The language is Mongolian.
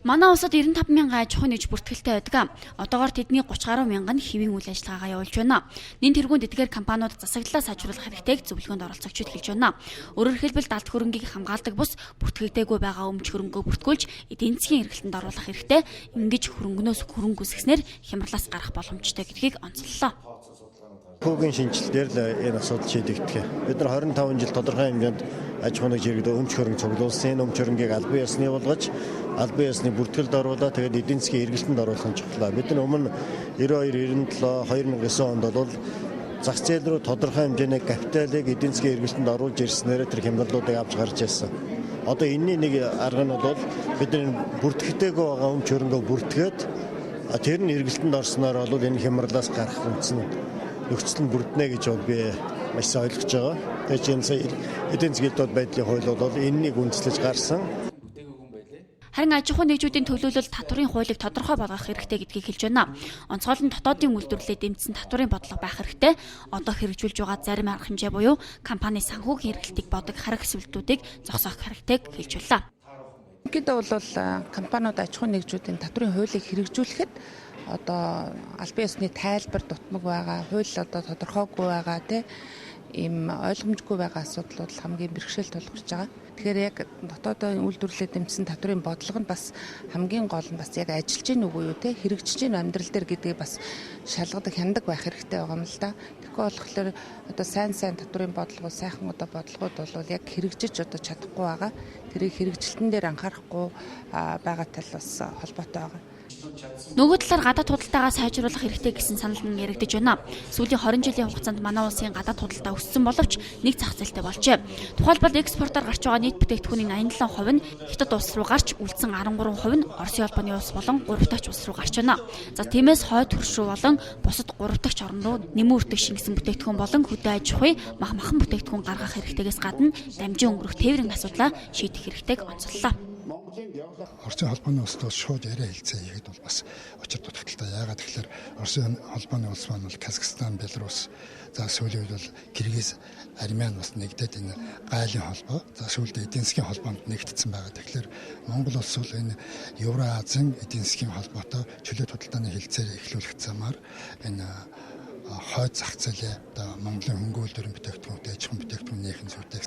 Манай улсад 95 мянган аж ахуйн нэгж бүртгэлтэй байдаг. Одоогоор тэдний 30 гаруй мянган нь хэвийн үйл ажиллагаагаа явуулж байна. Нэн тэргуунд эдгээр компаниуд засаглалаа сайжруулах хэрэгтэйг зөвлөгөөнд оролцогчид хэлж байна. Өөрөөр хэлбэл далд хөрөнгийг хамгаалдаг бус бүртгэгдээгүй байгаа өмч хөрөнгөө бүртгүүлж эдийн засгийн эргэлтэнд оруулах хэрэгтэй. Ингэж хөрөнгөнөөс хөрөнгө үүсгэснээр хямралаас гарах боломжтой гэдгийг онцоллоо. Санхүүгийн шинжилэлтээр л энэ асуудал шийдэгдэх. Бид нар 25 жил тодорхой хэмжээнд аж ахуйн нэгж иргэд өмч хөрөнгө цуглуулсан. Энэ өмч хөрөнгийг албан ёсны болгож, албан ёсны бүртгэлд оруулаад тэгээд эдийн засгийн эргэлтэнд оруулах нь чухал. Бид нар өмнө 92, 97, 2009 онд бол зах зээл рүү тодорхой хэмжээний капиталыг эдийн засгийн эргэлтэнд оруулж ирснээр тэр хямралуудыг авч гарч ирсэн. Одоо энэний нэг арга нь бол бид нар бүртгэгдээгүй байгаа өмч хөрөнгөө бүртгээд тэр нь эргэлтэнд орсноор бол энэ хямралаас гарах үндсэн нөхцөл нь бүрднэ гэж бол би маш сайн ойлгож байгаа. Тэгээд энэ сая эдийн засгийн доод байдлын хууль бол энэнийг үндэслэж гарсан. Харин аж ахуйн нэгжүүдийн төлөөлөл татварын хуулийг тодорхой болгох хэрэгтэй гэдгийг хэлж байна. Онцгойлон дотоодын үйлдвэрлэлээ дэмжсэн татварын бодлого байх хэрэгтэй. Одоо хэрэгжүүлж байгаа зарим арга хэмжээ буюу компани санхүүгийн эргэлтийг бодог харах эсвэлтүүдийг зогсоох хэрэгтэйг хэлж байлаа. Ерөнхийдөө бол компаниуд аж ахуйн нэгжүүдийн татварын хуулийг хэрэгжүүлэхэд одоо албан ёсны тайлбар дутмаг байгаа, хууль одоо тодорхойгүй байгаа тий ийм ойлгомжгүй байгаа асуудлууд хамгийн бэрхшээл тулгарч байгаа. Тэгэхээр яг дотоодын үйлдвэрлэлээ дэмжсэн татварын бодлого нь бас хамгийн гол нь бас яг ажиллаж гин үгүй юу те хэрэгжиж гин амьдрал дээр гэдгийг бас шалгадаг, хяндаг байх хэрэгтэй байгаа юм л да. Тэгэхгүй болохоор одоо сайн татварын бодлого, сайхан одоо бодлогууд бол яг хэрэгжиж одоо чадахгүй байгаа. Тэрийг хэрэгжилтэн дээр анхаарахгүй байгаа тал бас холбоотой байгаа. Нөгөө талаар гадаад худалдаагаа сайжруулах хэрэгтэй гэсэн санал нь яригдаж байна. Сүүлийн 20 жилийн хугацаанд манай улсын гадаад худалдаа өссөн боловч нэг зах зээлтэй болжээ. Тухайлбал экспортоор гарч байгаа нийт бүтээгдэхүүний 87% нь Хятад улс руу гарч үлдсэн 13% нь Оросын холбооны улс болон 3 дахь улс руу гарч байна. За тиймээс хойд хөрш рүү болон бусад 3 дахь орн руу нэмэн үртэг шингэсэн бүтээгдэхүүн болон хөдөө аж ахуй мах махан бүтээгдэхүүн гаргах хэрэгтэйгээс гадна дамжин өнгөрөх тээврийн асуудлаа шийдэх хэрэгтэйг онцоллоо. Оросын холбооны улсад бол шууд яриа хэлцээ хийхэд бол бас учир дутагдaltaй. Яагаад гэхээр Оросын холбооны улс маань бол Казахстан, Беларусь, за сүүлийн үед бол Киргиз, Армени бас нэгдээд энэ гайлын холбоо, за сүүлдээ эдийн засгийн холбоонд нэгдсэн байгаа. Тэгэхээр Монгол улс бол энэ Евроазийн эдийн засгийн холбоотой чөлөөт худалдааны хэлцээр эхлүүлэх замаар энэ хойд зах зээлээ одоо Монголын хөнгө үйлдвэрийн бүтээгдэхүүнтэй аж ахуйн бүтээгдэхүүн нээхэн зүйтэй.